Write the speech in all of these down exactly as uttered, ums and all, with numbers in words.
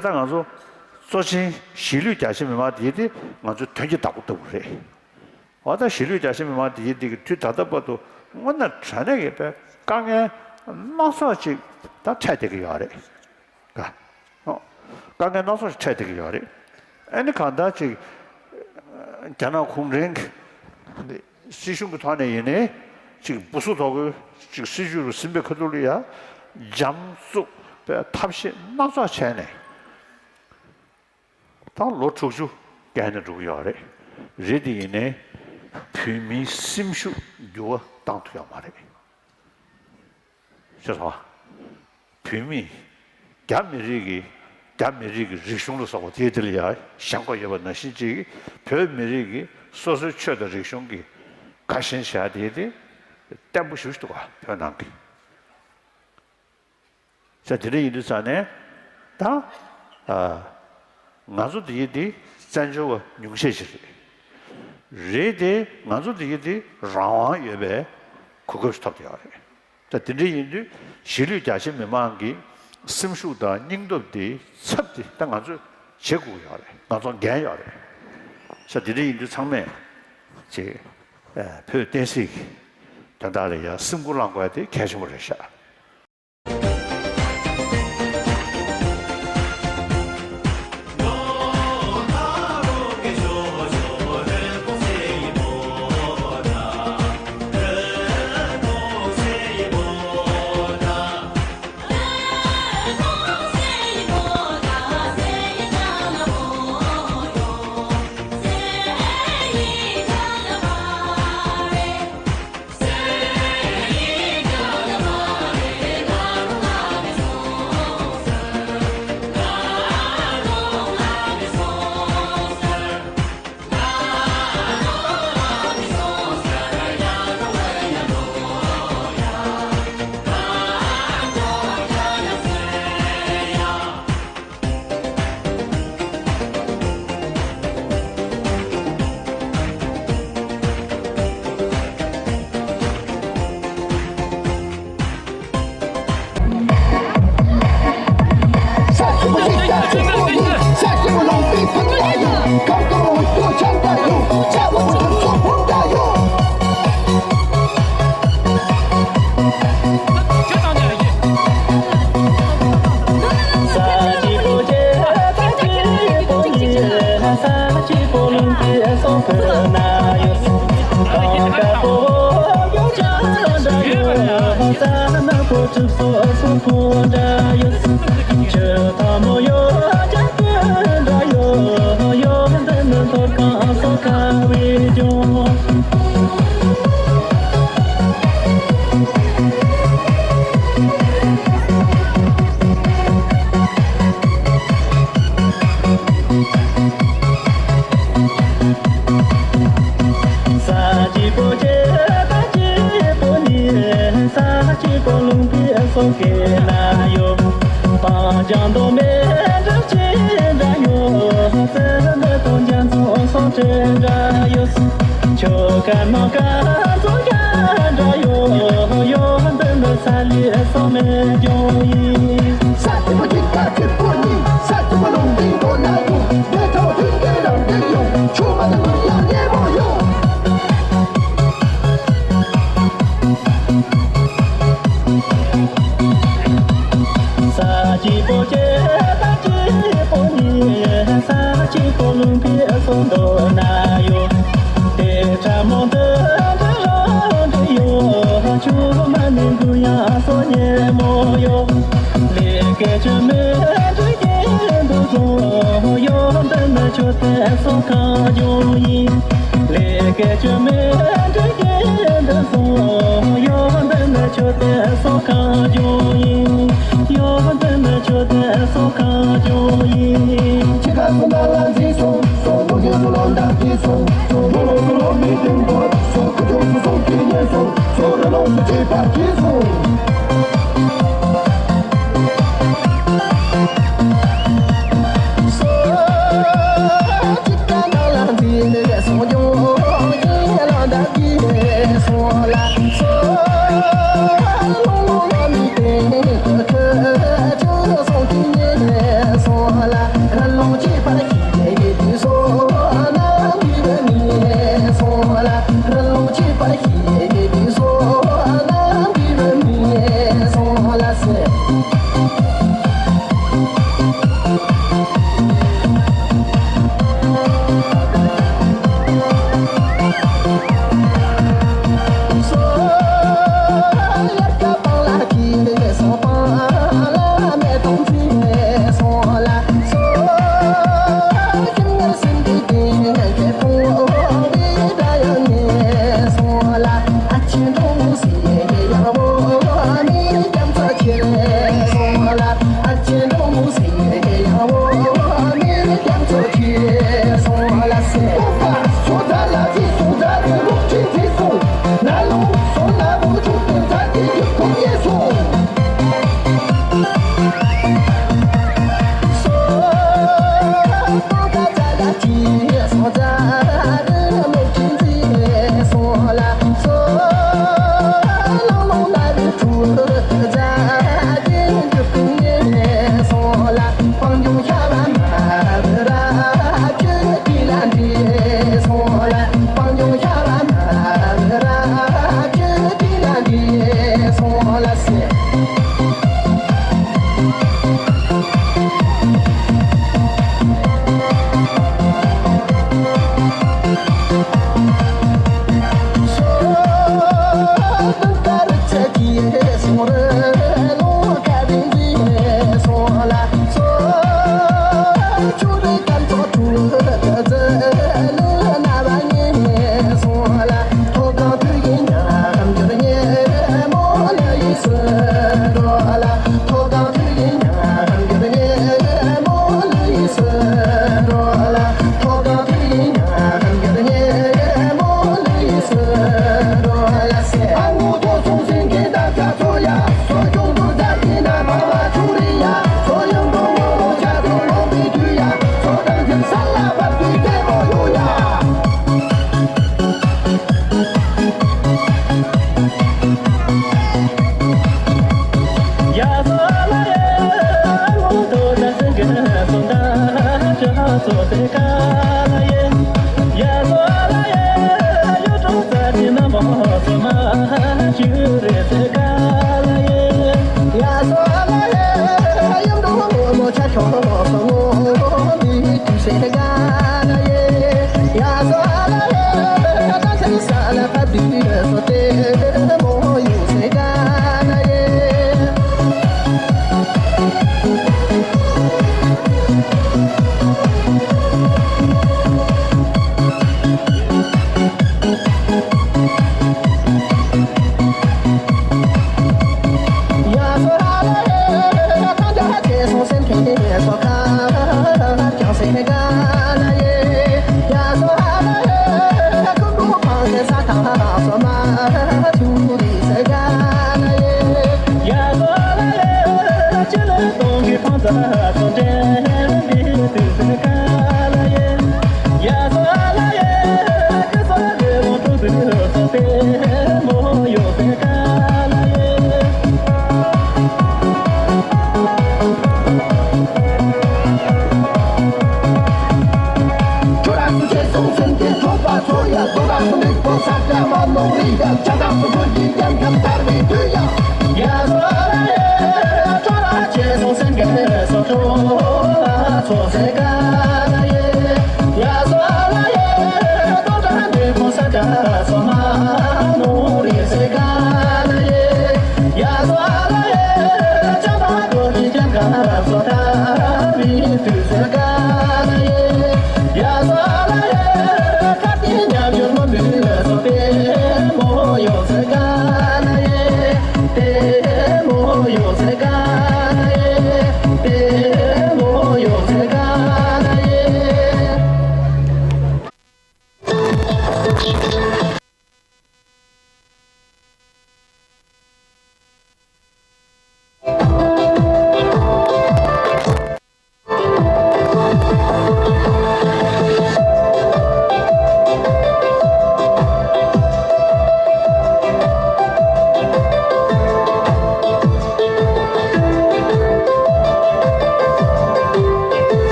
ད་ང་ཚོ་གཙོ་ཆེན་གཞིས་ལུས་རྒྱ་ཆེ་མི་མང་དེ་དེ་ང་ཚོའི་དོན་གྱི་བདག་པོ་ལྟ་བུ་རེད། འོ་ད་གཞིས་ལུས་རྒྱ་ཆེ་མི་མང་དེ་དེ་གི་དུས་ད་ལྟ་བར་དུ་དངོས་གནས་དྲང་གནས་ཀྱི་དཔེ་དཀའ་ངལ་སྣ་ཚོགས་ཅིག་ད་འཕྲད་བསྡད་ཀྱི་ཡོད་རེད། དཀའ་ངལ་སྣ་ཚོགས་ཤིག་འཕྲད་བསྡད་ཀྱི་ཡོད་རེད། ཨ་ནི་གང་ལྟར་ཅིག་རྒྱ་ནག་གུང་ཁྲན་གྱི་སྲིད་གཞུང་གི་ཐོག་ནས་ཡིན་ནའི་ཅིག་སྦུ་སུ་དོ་གོས་ཅིག་སྲིད་ཇུས་རུ་ཟིན་པའི་ཁ་ཐུག་ལ་ཡ་འཇམ་རྩུབ་པའི་ཐབས་ཤེས་སྣ་ཚོགས་བྱས་ནས་ད་ལོ་དྲུག་ཅུ་བརྒལ་ནས་འགྲོ་གི་ཡོད་རེད། རེད་དེ་ཡིན་ནའི་བོད་མིའི་སེམས་ཤུགས་འགྱུར་བ་བཏང་ཐུབ་ཡོད་མ་རེད། ཤེས་སོང་ཨ། བོད་མི་རྒྱ་མི་རིགས་ཀྱི་རྒྱ་མི་རིགས་ཀྱི་རིག་གཞུང་ལ་སོགས་པ་དེའི་དེ་ལ་ཡང་ཞེན་ཁོག་ཡོད་པ་ནང་བཞིན་ཅིག་བོད་མི་རིགས་ཀྱི་སོ་སོའི་ཆོས་དང་རིག་གཞུང་གི་དགའ་ཞེན་བྱ་དེ་དེ་བརྟན་པོ་ཞེ་པོ་ཞིག་འདུག་ག་བོད་ནང་གི། ས་དེ་འདྲ་ཡིན་དུས་ཙང་ནས་ད་ཨ་ང་ཚོ་འདི་འདི་བཙན་བྱོལ་བ་ཉུང་ཤས་ཤིག་རེད། རེད་དེ་ང་ཚོ་འདི་འདི་རང་དབང་ཡོད་པའི་གོ་སྐབས་ཤིག་ཐོབ་བསྡད་ཡོད་རེད། ད་དེ་འདྲ་ཡིན་དུས་གཞིས་ལུས་རྒྱ་ཆེ་མི་མང་གི་སེམས་ཤུགས་དང་སྙིང་སྟོབས་དེ་ཚབ་དེ་ད་ང་ཚོས་བྱེད་དགོས་ཀྱི་ཡོད་རེད། ང་ཚོ་འགན་ཡོད་རེད། ས་དེ་འདྲ་ཡིན་དུས་ཚང་མས་ཅིག་ཨ་བོད་བསྟན་སྲིད་ཀྱི་དོན་དག་ལ་ཡང་སེམས་ཁུར་བླང་དགོས་ཡ་དེ་གལ་ཆེན་པོ་རེད་ཤག་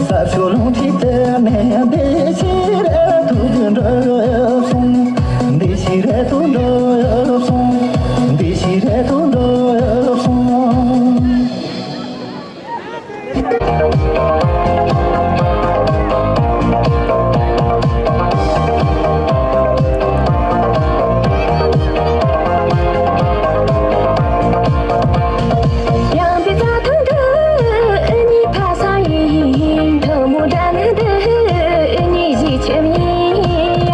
ས་ཕྱོགས་ལུང་ཁྲིད་དེ་ནས་འདི་ཕྱི་རལ་དུ་འགྲོ་སོང་། འདི་ཕྱི་རལ་དུ་འགྲོ་སོང་། འདི་ཕྱི་རལ་དུ་འགྲོ་སོང་། ཡང་པའི་རྩྭ་ཐང་དུ་ཨ་ནི་ཕ་ས་ཡིན། ཐུ་མོ་དགྲ་ནང་དུ་ཨ་ནི་གཞིས་ཁྱིམ་ཡིན་ཡ།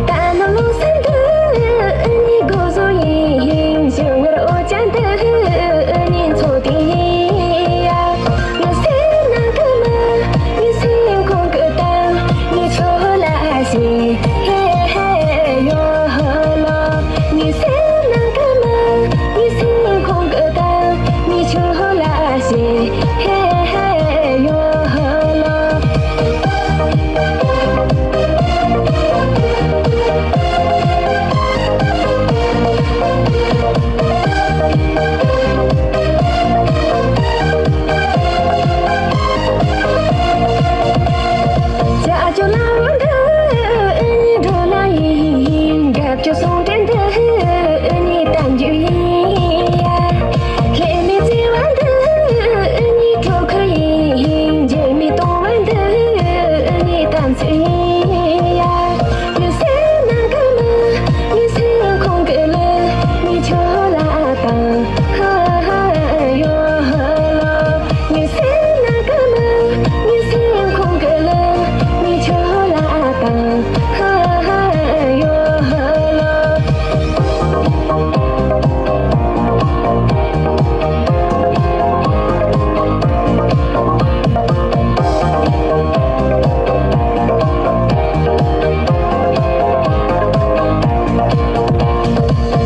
ད་ནི་ལོ་གསར་དུ་ཨ་ནི་སྒོ་ཟོག་ཡིན། ཞིང་ངར་འོ་ཅན་དུ་ཨ་ནི་མཚོ་སྟེང་ཡིན་ཡ། ངའི་སེམས་ནང་གི་མི། ངའི་སེམས་ཁོང་གི་གཏམ། ངས་ཁྱོད་ལ་ཞེས་ཧེ་ཧེ་ཡོད་ལོ། ངའི་སེམས་ནང་གི་མི། ངའི་སེམས་ཁོང་གི་གཏམ། ངས་ཁྱོད་ལ་ཞེས་ཧེ་ཧེ་ཡོད་ལོ། ཅ་ཅོ་ལ་འོ་འདི་ཨ་ནི་འགྲོ་ལ་ཡིན། དགའ་སྐྱོ་སོང་དྲན་འདི་ཨ་ནི་གཏམ་རྒྱུད་ཡིན་ཡ། ལྷད་མེད་བརྩེ་བ་འདི་ཨ་ནི་གྲོགས་ཁོ་ཡིན། འགྱུར་མེད་སྟོང་བ་འདི་ཨ་ནི་གཏམ་ཚིག་ཡིན་ཡ། ངའི་སེམས་ནང་གི་མི། ངའི་སེམས་ཁོང་གི་གླུ། ངས་ཁྱོད་ལ་བཏང་། ཧ་ཧ་ཡོད་ལོ། ངའི་སེམས་ནང་གི་མི། ངའི་སེམས་ཁོང་གི་གླུ། ངས་ཁྱོད་ལ་བཏང་། ཧ་ཧ་ཡོད་ལོ།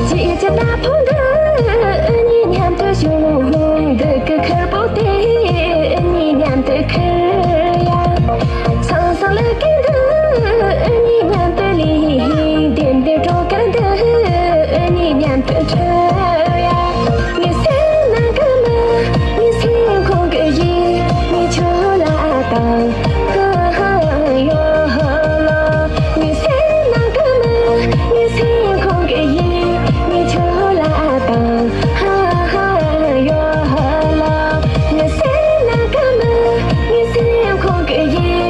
ཅི་ཅི་ད་ཕུང་འདི་ཨ་ནི་མཉམ་དུ་བྱུང་། འདི་གི་ཁུར་པོ་དེ་ཨ་ནི་མཉམ་དུ་ཁུར་ཡ། སང་སང་ལ་ཀིན་འདི་ཨ་ནི་མཉམ་དུ་ལེན། བདེན་བདེན་སྤྲོ་གར་འདི་ཨ་ནི་མཉམ་དུ་འཁྲབ་ཡ། ངའི་སེམས་ནང་གི་མི། ངའི་སེམས་ཁོང་གི་གཞི། ངས་ཁྱོད་ལ་བཏང་། ཧ་ཧ་ཡོད་ལོ། ངའི་སེམས་ནང་གི་མི། ངའི་སེམས་ཁོང་གི་གཞི། ངས་ཁྱོད་ལ་བཏང་། ཧ་ཧ་ཡོད་ལོ། ངའི་སེམས་ནང་གི་མི། ངའི་སེམས་ཁོང་གི་གཞི།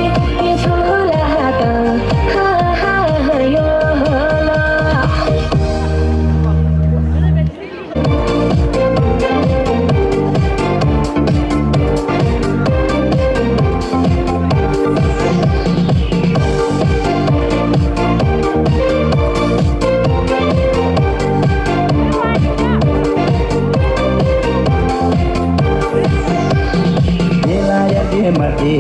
ངས་ཁྱོད་ལ་བཏང་། ཧ་ཧ་ཡོད་ལོ། དེ་ལ་ཡར་དེ་མར་དེ་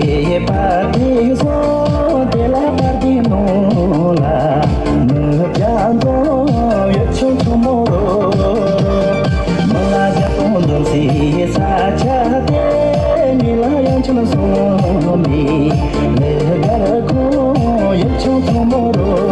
ཕར་དེ་སོང་། དེ་ལ་བར་དེ་ནོར་ལ། མི་བྱ་འཛོམས་ཡོད་ཆུང་ཆུང་མོ་རོ། མི་ལ་རྒྱ་སྟོང་འཛོམས་སའི་ས་ཆ་དེ། མི་ལ་ཡང་ཆུང་སོང་མི། ལས་དགར་ཁོང་ཡོད་ཆུང་ཆུང་མོ་རོ།